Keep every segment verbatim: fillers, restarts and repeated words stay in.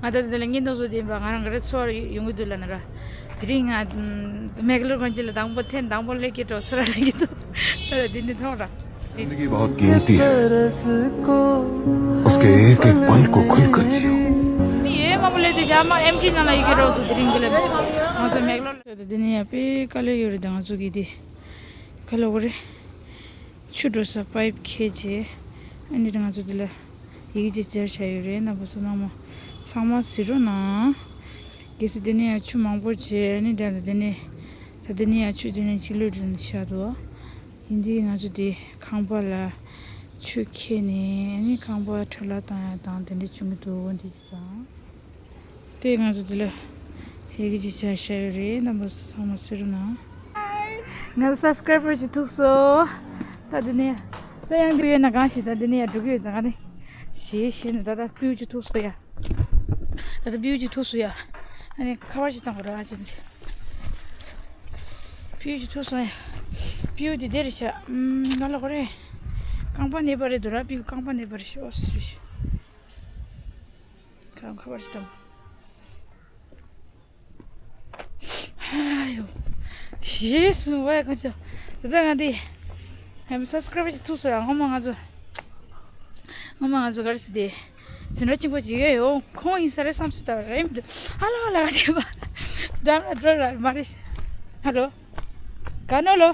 ང་ད་དེ་ལ་བརྙན་ཐུང་བཟོ་དེ་ཡིན་པ། ང་རང་ག་རེ་ཚོར་ཡོང་གི་འདུག་ལབ་ན་ར། དེ་རིང་ང་མེག་ལོར་གོན་ཆས་ལ་དང་པོ་ཐེངས་དང་པོ་སླེབས་ཀྱི་འགྲོ་ཚོར་སླེབས་ཀྱི་འདུག་ད་དེ་འདི་མཐོང་ར། དེ་ज़िंदगी बहुत कीमती है। उसके एक एक पल को खुलकर जियो। མི་ཡོད་མང་པོ་སླེབས་དུས་ཤག་མ་ཨེམ་ཊི་ནང་ལ་ཡོད་ཀྱི་རོགས་འདུག་དེ་རིང་འདི་ལ་ང་ཚོ་མེག་ལོར་ལ། དེ་ནས་ཡང་དཔེ་དཀའ་ལས་ཡོད་རེད། ད་ང་ཚོ་གི་དེ་ག་ལ་གོ་རེད། ཆུ་འགྲོ་ས་པའིབ་འཁྱེར་བྱས། ཨ་ནི་ང་ཚོ་འདི་ལ་ཡི་གེ་ཅིག་སྦྱར་བཞག་ཡོད་རེད། རྣམ་པ་ཚོ་ནང་མ་ཚང་མ་གཟིགས་རོགས་གནང་། གལ་སྲིད་འདི་ནས་ཡང་ཆུ་མང་པོ་བྱས། ཨ་ནི་འདི་ལ་འདི་ནས་ད་འདི་ནས་ཡང་ཆུ་འདི་ནས་ཕྱི་ལོགས་འགྲོ་ནས་ཤར་འདུག་ཡིན་དུས་ང་ཚོ་འདི་ཁང་པ་ལ་ཆུ་འཁྱེར་ནས། ཨ་ནི་ཁང་པ་འཕྲོ་བརླག་བཏང་ཡ་དང་དེ་འདྲ་བྱུང་གི་འདུག་འདི་ཅི་ཙང་། དེ་ང་ཚོ་འདི་ལ་ཡི་གེ་ཅིག་བྱས་བཞག་ཡོད་རེད། རྣམ་པ་ཚོ་ཚང་མ་གཟིགས་རོགས་གནང་། ང་ཚོ་སབ་སི་ཀ་རའི་བར་ཅིག་ཐུག་སོང་། ད་འདི་ནས་ད་ཡང་འདི་ཡོད་ན་གང་ཞིག་ད་འདི་ནས་ཡང་འགྲོ་གི་ཡོད། ད་ག་ནས་ཞེས་ཞེས་ནས་ད་ད་སྤུས་ཅིག་ཐུག་སོང་ཡ། ད་ད་སྤུས་ཅིག་ཐུག་སོང་ཡ། ཨ་ནི་ཁ་པར་ཅིག་བཏང་དགོས་ར། ཨ་ཅེ་ཅེ། སྤུས་ཅིག་ཐུག་སོང་ཡ། སྤུས་དེ་འདི་རེད་ཤག་ཨམ། ང་ལ་གོ་རེད། རྐང་པ་ན་པ་རེད་འདུག་ར། སྤུས་རྐང་པ་ན་པ་རེད་ཤག་ཨོ་སི་རེད་ཤག་ཁ་ཁ་པར་ཞིག་བཏང་། ཨ་ཡོ། ཞེས་སུ་བས་ཁོ་ཚོ། དེ་ཚོ་ང་འདི་ཧེམ་སབ་སི་ཀ་རའིབ་ཅིག་ཐུག་སོང་ཡ། སྔོན་མ་ང་ཚོ་སྔོན་མ་ང་ཚོ་ག་རེ་ཟེར་དེ་འཛིན་གྲྭ་གཅིག་པ་ཅིག་ཡོད་ཡོད། ཁོང་ཡིན་ས་རེད་བསམ་སོང་། ད་རེད་མི་འདུག་ཧ་ལོ་ཧ་ལོ་ག་བྱེད་པ། འགྲམ་ལ་འགྲོ་ར་མ་རེད། ཧ་ལོ། ག་ནོ་ལོ།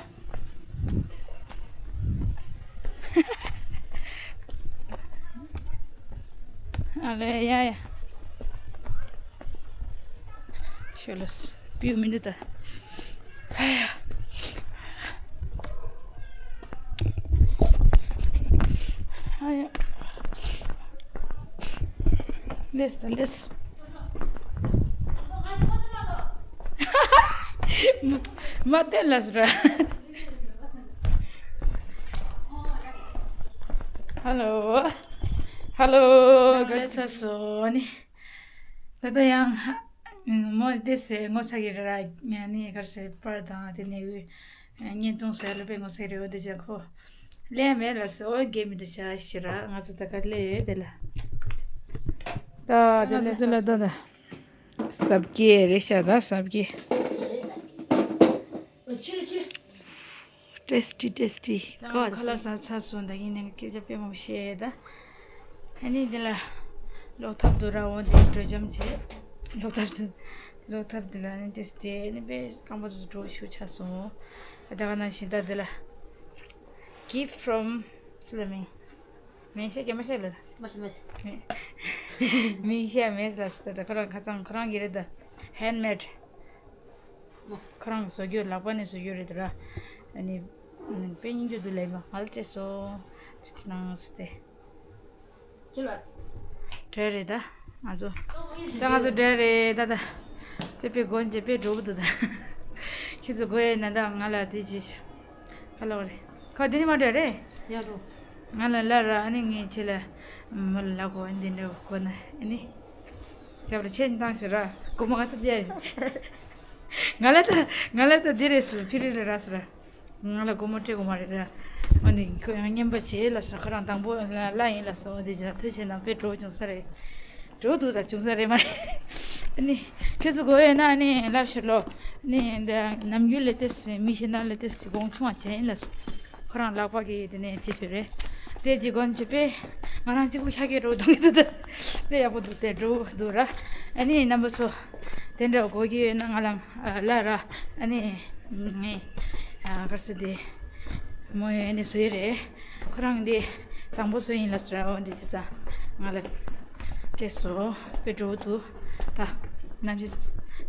ཨ་ལེ་ཡ་ཡ། ཤོ་ལོས། སྤུས་མི་འདུག་ད། ཨ་ཡ། ཨ་ཡ། ལེས་ད་ལེས། མ་བསྟན་ལ་ཟེར། ཧ་ལོ། ཧ་ལོ། ག་རེ་ཟ་སོང་ནི། ད་ལྟ་ཡང་མོ་དེ་སེ་ངོ་ཚ་གི་ར་ནི་གར་སེ་པར་དང་དེ་ནས་བརྙན་ཐུང་སེ་ལ་པའི་ངོ་ཚ་གི་རེ་བ་དེ་ཅང་ཁོ་ལས་མེད་ལ་སོ་གེ་མི་དུ་ཆ་ཤི་ར། ང་ཚོ་ད་ག་ལས་དེ་ལ་ད་དེ་ལ་དེ་ལ་ད་ད། སབ་ཀྱི་རེད་ཤག་ད་སབ་ཀྱི། ཏེས་ཏི་ཏེས་ཏི། ད་ཁ་ལག་ཟ་ཚར་སོང་། ད་ཡིན་ནའི་སྐད་ཆ་དཔེ་མང་པོ་བཤད་ད། ཨ་ནི་འདི་ལ་ལོག་ཐབས་འདུག་ར། འོ་འདི་གྲོས་འཆམ་བྱས། ལོག་ཐབས་འདུག་ལོག་ཐབས་འདི་ལ་ཨ་ནི་ཏེས་ཏི་ཨ་ནི་དཔེ་རྐང་པ་ཚོ་གྲོ་ཞུ་ཆགས་སོང་། ད་ག་ནང་བཞིན་ད་འདི་ལ་gift from Switzerland། མིང་བཤད་ཀྱི་མ་བཤད་ལ། མ་བཤད་མ་བཤད། མིང་བཤད་མེད་ལ་སི་ད། ད་ཁོ་རང་ཁ་ཚང་ཁོ་རང་གི་རེད་ད། ཧེན་མེད། ཁོ་རང་གི་བཟོ་རྒྱུ་ལག་པ་ནས་བཟོ་རྒྱུ་རེད་ད་ར། ཨ་ནི་དཔེ་སྙིང་རྗེ་འདུག་ལབ་མ་ང་ལ་སྤྲད་སོང་། ཅི་ཅི་གནང་ཟེར་ཏེ། བྲོས་རེད་ད། ང་ཚོ་ད་ང་ཚོ་བྲོས་རེད་ད། ད་དེ་དཔེ་དགོན་ཆེ་དཔེ་འགྲོ་གི་འདུག་ད། ཁྱེད་ཚོ་དགོས་ཡོད་ན་ད་ང་ལ་དེ་ཅི་ཞུ། ཁ་ལོ་རེད། ཁ་དེ་ནི་མ་འདྲ་རེད། ཡ་རོ། ང་ལ་ལ་ར་ཨ་ནི་ངས་ཁྱེད་ལ་མོ་ལ་ལ་གོ་འདི་འདྲ་གོ་ན་ཨ་ནི། རྒྱབ་ལ་ཆེན་བཏང་ཞུ་ར་སྒོར་མོ་ང་ཚོ་རྒྱ་ཡིན། ང་ལ་ད་ང་ལ་ད་འདི་རེད་སུ་ཕི་རི་ལ་ར་སུ་ར། ང་ལ་སྒོར་མོ་སྤྲད་དགོས་མ་རེད་ར། ཨ་ནི་ཁོ་ཡང་རྔན་པ་བྱེད་ལ་སུ་ཁོ་རང་དང་པོ་ལ་ལ་ཡིན་ལ་སོ་འདི་རྒྱ་ཐོས་བྱེད་ནང་དཔེ་འགྲོ་བྱུང་ས་རེད། འགྲོ་འདུག་ད་བྱུང་ས་རེད་མ་རེད། ཨ་ནི། ཁྱོད་ཚོ་དགོས་ཡོད་ན་ཨ་ནི་ལབ་ཤོག་ལོ། ཨ་ནི་འདི་ནམ་རྒྱུན་ལས་ཏེས་མི་ཤེས་ན་ལས་ཏེས་ཅི་གོང་ཆུང་བ་བྱས་ཡིན་ལ་སོ། ཁོ་རང་ལག་པ་གི་དེ་ནས་ཅི་ཕེ་རེད། དེ་ཅི་གོན་ཅི་པེ། ང་རང་གཅིག་པུ་ཤ་གི་རོ་གཏོང་གི་འདུག་ད། དཔེ་ཡག་པོ་འདུག་དེ་འགྲོ་འདུག་ར། ཨ་ནི་རྣམ་པ་ཚོ། དེ་འདྲ་དགོས་ཀྱི་ཡོད་ན་ང་ལ་ལ་ར། ཨ་ནི། ངས། གར་སི་དེ། མོ་ཡོད་ནི་བཟོ་ཡི་རེད། ཁོ་རང་འདི་དང་པོ་བཟོ་ཡིན་ལ་ཟེར་འོ་འདི་བྱས་ཙང་ང་ལ་སྤྲད་སོང་། དཔེ་འགྲོ་འདུག་ད་གནམ་གཤིས་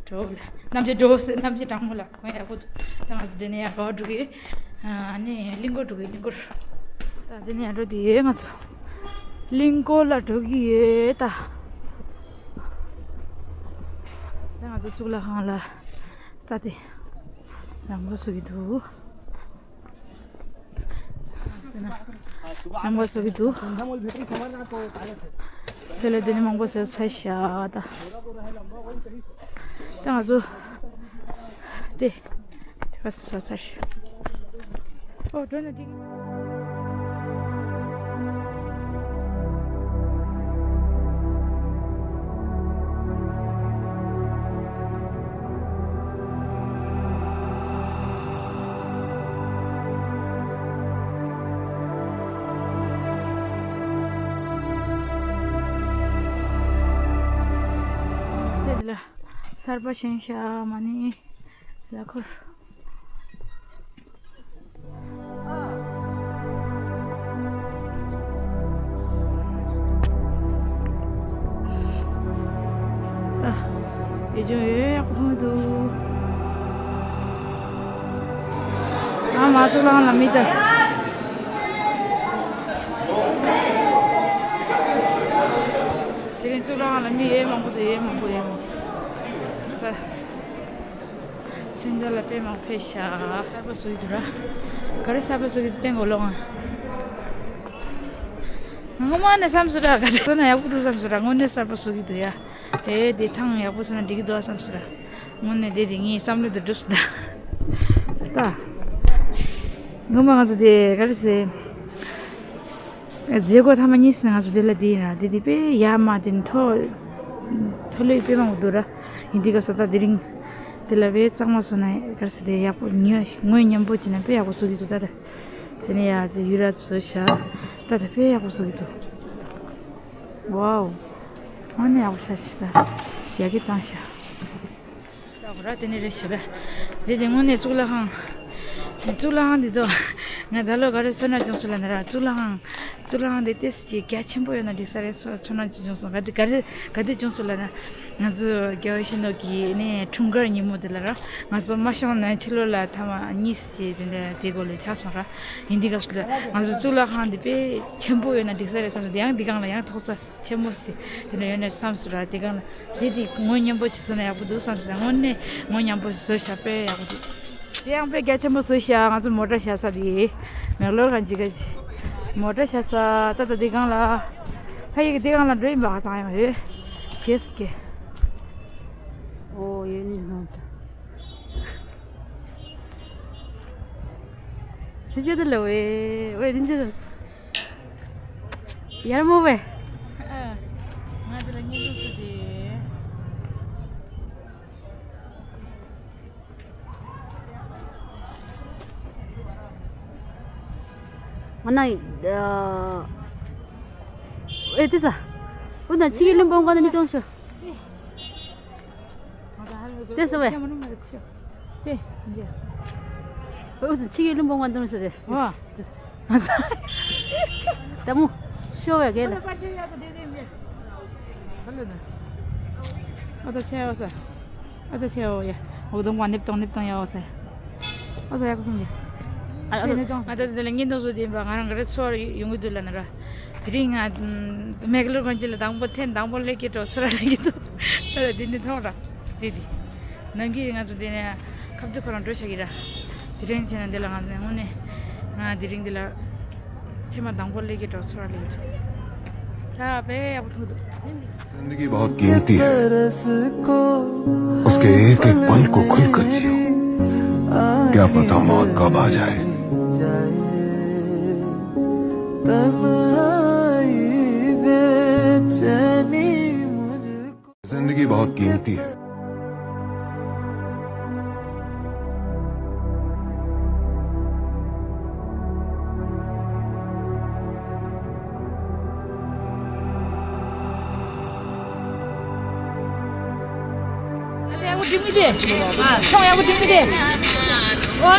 འགྲོ་ལ་གནམ་གཤིས་འགྲོ་ཟེར་གནམ་གཤིས་གྲང་མོ་ལ་གོན་ཡག་པོ་འདུག་ད་ང་ཚོ་འདི་ནས་ཡར་ག་པར་འགྲོ་གི་ཡོད། ཨ་ནི་གླིང་སྐོར་འགྲོ་གི་ཡོད། གླིང་སྐོར། ད་འདི་ནས་ཡར་འགྲོ་དེ་ཡོད། ང་ཚོ་གླིང་སྐོར་ལ་འགྲོ་གི་ཡོད་ད། ད་ང་ཚོ་གཙུག་ལག་ཁང་ལ་ད་དེ་ལམ་ཁ་བཟོ་གི་འདུག་རྣམ་པ་ཚོ་གི་འདུག་དེ་ལ་དེ་ནི་མང་པོ་ཟེར་ཚ་ཤ་ད། ད་ང་ཚོ་དེ་དེ་ག་ཟ་ཚ་ཤ། ཨོ་འགྲོ་ན་འགྲིག་གི། ལ་གསར་པ་ཤེས་ཤ་མ་ནི་ལ་ཁོར། ད་ཡེ་ཅུང་ཡོད་ཡག་པོ་མཐོང་གི་འདུག་ཨ་མ་གཙུག་ལག་ཁང་ལ་མི་ད། དེ་རིང་གཙུག་ལག་ཁང་ལ་མི་ཡོད་མང་པོ་འདུག་ཡོད་མང་པོ་ཡོད་མང་པོ་ད། མཚན་བྱང་ལ་དཔེ་མང་ཕེབས་ཤག་གསར་པ་བཟོ་གི་འདུག་ར། ག་རེ་གསར་པ་བཟོ་གི་འདུག་བསྟན་གོ་ལོ་ང་། སྔོན་མ་ནས་བསམ་སོང་ར། ག་ཚོད་ན་ཡག་པོ་འདུག་བསམ་སོང་ར། དངོས་གནས་གསར་པ་བཟོ་གི་འདུག་ཡ། ཨེ་དེ་ཐང་ཡག་པོ་བཟོ་ན་འགྲིག་གི་འདུག་བསམ་སོང་ར། དངོས་གནས་དེ་དེ་ངའི་བསམ་བློ་དེ་འགྲུབ་སོང་ད། ད། སྔོན་མ་ང་ཚོ་དེ་ག་རེ་ཟེར། མཛད་སྒོ་ཐ་མ་གཉིས་ཟིན་ང་ཚོ་དེ་ལ་དེ་ཡིན་ར། དེ་དེ་དཔེ་ཡ་མ་དེ་མཐོ་མཐོ་ལོས་དཔེ་མང་པོ་འདུག་ར། ཡིན་དུས་སྐབས་སུ་ད་དེ་རིང་དེ་ལ་དཔེ་གཙང་མ་བཟོ་ན་ག་རེ་ཟེར་དེ་ཡག་པོ་ཉོ་ངོས་སྙོམས་པོ་བྱས་ན་དཔེ་ཡག་པོ་བཟོ་གི་འདུག་ད་དེ་དེ་ནས་ཡ་ཅིག་ཡུ་ར་བཟོ་བྱ། ད་དེ་དཔེ་ཡག་པོ་བཟོ་གི་འདུག་ཝའོ། དངོས་གནས་ཡག་པོ་བྱ་ཞིག་ད་ཡ་གི་བཏང་བྱ། ལྟ་བུ་ར་དེ་ནས་རེད་ཞེས་པས། དེ་དེ་དངོས་གནས་གཙུག་ལག་ཁང་། གཙུག་ལག་ཁང་འདི་དོ། ང་ད་ལོ་ག་རེ་ཚོར་སྣང་བྱུང་སོང་ལབ་ན་ར། གཙུག་ལག་ཁང་། གཙུག་ལག་ཁང་འདི་ཏོག་ཙམ་ཅིག་རྒྱ་ཆེན་པོ་ཡོད་ན་འགྲིག་ས་རེད་ཚོར་སྣང་ཅིག་བྱུང་སོང་། ག་དེ་ག་རེ་ག་དེ་བྱུང་སོང་ལབ་ན། ང་ཚོ་རྒྱལ་བ་ཡིད་བཞིན་ནོར་བུའི་ནས་འཁྲུངས་སྐར་ཉིན་མོ་དེ་ལ་ར། ང་ཚོ་མ་ཤོང་ན་ཕྱི་ལོགས་ལ་ཐ་མ་གཉིས་ཅིག་དེ་འདྲ་དེ་སྐོར་ལ་ཆགས་སོང་ར། ཡིན་དུས་སྐབས་སུ་ལ་ང་ཚོ་གཙུག་ལག་ཁང་འདི་དཔེ་ཆེན་པོ་ཡོད་ན་འགྲིག་ས་རེད་བསམ་སོང་། དེ་ཡང་འདི་སྒང་ལ་ཡང་ཐོག་ས་ཆེན་མོ་ཞིག་དེ་འདྲ་ཡོད་ན་བསམ་སོང་ར། དེ་སྒང་ལ། དེ་དེ་ངོས་སྙོམས་པོ་ཞིག་བཟོས་ན་ཡག་པོ་འདུག་བསམ་སོང་། དངོས་གནས་ངོས་སྙོམས་པོ་ཞིག་བཟོས་བཞག་དཔེ་ཡག་པོ་འདུག་དེ་ཡང་དཔེ་རྒྱ་ཆེན་པོ་བཟོས་བཞག་ང་ཚོ་མོ་ཊ་བཞག་ས་དེ་མེག་ལོར་གང་ཅི་ག་ཅི་མོ་ཊ་བཞག་ས། ད་ད་དེ་སྒང་ལ་ཕ་ཡི་གི་དེ་སྒང་ལ་འགྲོ་ཡིན་པ་ག་ཚང་ཡང་ཡོད་ཞེས་སུ་སྐད། ཨོ་ཡོད་ནི་ནོར་ད། སི་ཅི་དེ་ལ་ཝེ་ཝེ་རིན་ཅི། ཡར་མོ་བས། ང་འདི་ལ་བརྙན་ཐུང་བཟོ་དེ། ང་ན་ཨེ་ཏི་ས། འུ་ན་ཕྱི་གི་ལུང་པ་འོང་ག་ན་ནི་ཏོང་ཤོ། དེ་སུ་བས། དེ་འདི། འུ་ཚོ་ཕྱི་གི་ལུང་པ་ང་འདོན་ས་རེད། ཨོ། ད་མོ་ཤོ་བས་གལ་ལ། ཨ་ད་ཆེ་བ་ས། ཨ་ད་ཆེ་བ་ཡ། འོ་དང་བ་ནིབ་དང་ནིབ་དང་ཡ་བ་ས། ཨ་ས་ཡ་ཁུ་སུམ་ཡ། ཨ་ད་དེ་ལ་ཉིན་དང་སོ་དེ་ཡིན་པ་ང་རང་ག་རེ་ཚོར་ཡོང་གི་འདུག་ལབ་ན་ར། དེ་རིང་ང་མེག་ལོར་གོན་ཅི་ལ་དང་པོ་ཐེངས་དང་པོ་སླེབས་ཀྱི་འགྲོ་ཚོར་ར་སླེབས་ཀྱི་འདུག་ད་དེ་འདི་མཐོང་ར། དེ་དེ། ནམ་རྒྱུན་ང་ཚོ་འདི་ནས་ཁ་བརྡ་ཁོ་རང་འགྲོ་བྱ་གི་ར། དེ་རིང་བྱས་ན་འདི་ལ་ང་ཚོ་དངོས་གནས་ང་དེ་རིང་འདི་ལ་ཐེངས་མ་དང་པོ་སླེབས་ཀྱི་འགྲོ་ཚོར་ར་སླེབས་ཀྱི་འདུག་ད་དཔེ་ཡག་པོ་མཐོང་འདུག जिंदगी बहुत कीमती है, उसके एक एक पल को खुलकर जियो, क्या पता मौत कब आ जाए। जिंदगी बहुत कीमती है। ཡག་པོ་སྒྲིག་མི་དེ། ཚོང་ཡག་པོ་སྒྲིག་མི་དེ། ལ།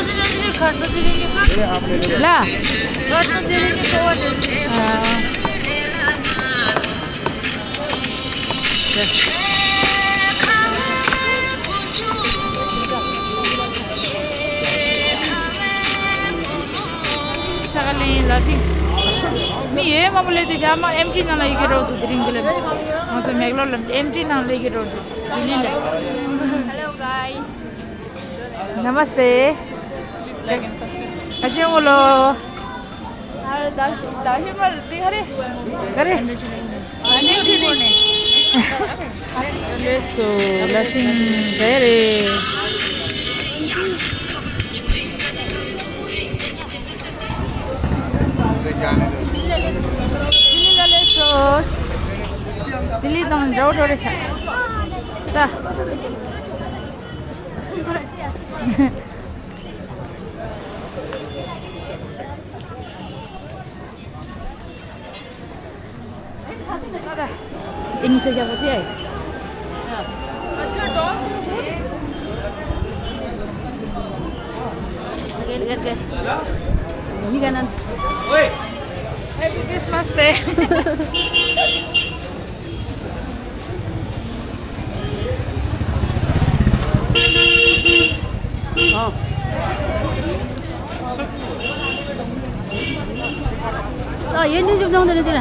ས་ག་ལེན་ལ་ཕིང་། མི་ཡོད་མང་པོ་སླེབས་དུས་ཤག་མ་ཨེམ་ཊི་ནང་ལ་ཡི་གེ་རོགས་འདུག་དེ་རིང་གི་ལ། ང་ཚོ་མེག་ལོར་ལ་ཨེམ་ཊི་ནང་ལ་ཡི་གེ་རོགས་འདུག་ལྡི་ལི་ལ། Hello guys. नमस्ते। अजय बोलो। अरे दस दस पर दिखा रे। करे। लेसो लसिंग करे। दिल्ली तंग जाओ डोरे सा। ता। इनसे क्या होती है? Gel, gel, gel. Ini kanan. Happy Christmas Day. Oh. 아, 얘는 좀 정도는 되네.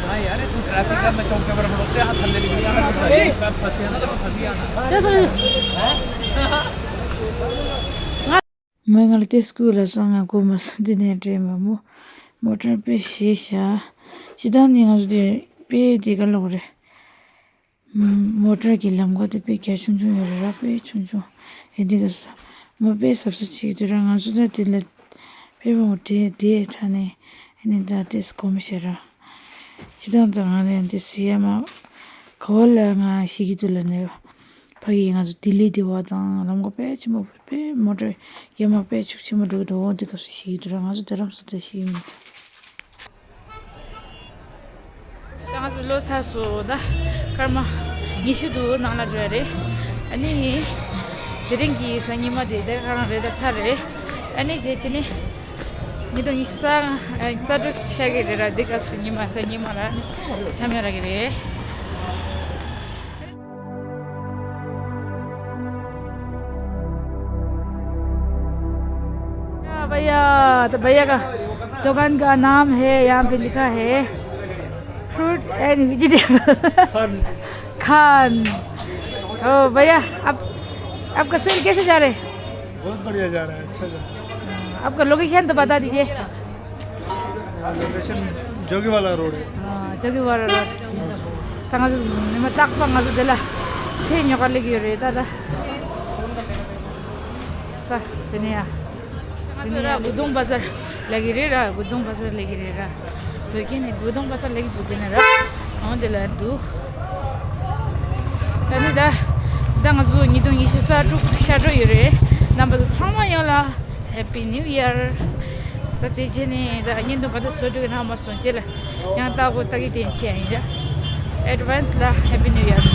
हाँ यार, तू ट्रैफिक जाम में चौक के ऊपर खड़ोते हैं, हाथ थल्ले निकल गया, मैं फंसे ना, तो फंस गया ना। ང་ང་ལ་ཏེ་སྐུལ་ལ་སང་ང་གོ་མ་སོང་། འདི་ནས་འདྲེ་མ་མོ་མོ་ཊར་དཔེ་ཞེ་ཤ་ཅི་ད་ནི་ང་ཚོ་དེ་དཔེ་དེ་ག་ལོག་རེད། མོ་ཊར་གྱི་ལམ་ཁ་དེ་དཔེ་རྒྱ་ཆུང་ཆུང་ཡོད་རེད་ར། དཔེ་ཆུང་ཆུང་ཡིན་དུས་ག་ས་མོ་དཔེ་གཟབ་གཟབ་བྱེད་ཀྱི་འདུག་ར། ང་ཚོ་ད་དེ་ལ་དཔེ་བ་མོ་དེ་དེ་དྲ་ནས་ཨ་ནི་ད་ཏེ་སྐོམ་ཤ་ར། ཅི་ད་ང་ནས་དེ་སི་ཡ་མ་ག་བ་ལ་ང་ཤི་གི་འདུག་ལ་ནས་ཕ་གི་ང་ཚོ་ལྡི་ལི་དེ་བ་དང་ལམ་ཁ་དཔེ་ཆེན་མོ་དཔེ་མོ་ཊར་ཡ་མ་དཔེ་ཆུ་ཆེན་མོ་འགྲོ་གི་འདུག་འོ་དེ་སྐབས་སུ་ཤི་གི་འདུག་ར། ང་ཚོ་རྡ་རམ་ས་ལ་ཤི་གི་མི་འདུག་ད་ང་ཚོ་ལོ་ཚར་སོང་། ད་སྐར་མ་ཉི་ཤུ་འདུག་ནང་ལ་འགྲོ་ཡ་རེད། ཨ་ནི་དེ་རིང་གི་གཟའ་ཉི་མ་དེ་དེ་ག་རང་རེད། ད་ཚར་རེད། ཨ་ནི་རྗེས་ཀྱི་ནི་ཉིས་སྟོང་ཉི་ཤུ་རྩ་ལྔ་རྩ་དྲུག་ཆགས་ཀྱི་རེད་ར། འདི་སྐབས་སུ་ཉི་མ་གཟའ་ཉི་མ་ལ་ནི་འཆམ་ཡ་རག་གི་རེད། भैया, तो भैया का दुकान का नाम है, यहाँ पे लिखा है फ्रूट एंड वेजिटेबल खान। खान। ओ भैया, आप, आपका सेल कैसे जा रहे हैं? बहुत बढ़िया जा रहा है, अच्छा जा रहा है। आपका लोकेशन तो बता दीजिए। लोकेशन जोगीवाला रोड है। हाँ, जोगीवाला रोड। ད་ང་ཚོ་ཉི་མ་རྟག་པར་ང་ཚོ་འདི་ལ་སེམས་ཉོ་ག་སླེབས་ཀྱི་ཡོད་རེད་ད། ད་ད་དེ་ནས་ཡ། ང་ཚོ་ར་གུ་དུང་བ་ཟར་སླེབས་ཀྱི་རེད་ར། གུ་དུང་བ་ཟར་སླེབས་ཀྱི་རེད་ར། བོད་སྐད་ནས་གུ་དུང་བ་ཟར་སླེབས་ཀྱི་འདུག་དེ་ནས་ར། འོ་དེ་ལ་འདུག་ད་ནི་ད་ད་ང་ཚོ་ཉིས་སྟོང་ཉི་ཤུ་རྩ་དྲུག་ཤར་འགྲོ་ཡོད་རེད། རྣམ་པ་ཚོ་ཚང་མ་ཡོངས་ལ་Happy New Year། ད་དེ་རྗེས་ནས་ད་བརྙན་ཐུང་ག་ཚོད་བཟོ་འགྲོ་གི་ན་མ་སོང་རྗེས་ལ་ཡང་ལྟ་དགོས། ལྟ་གི་དེ་བྱས་ཡིན་ད། Advance ལ་Happy New Year།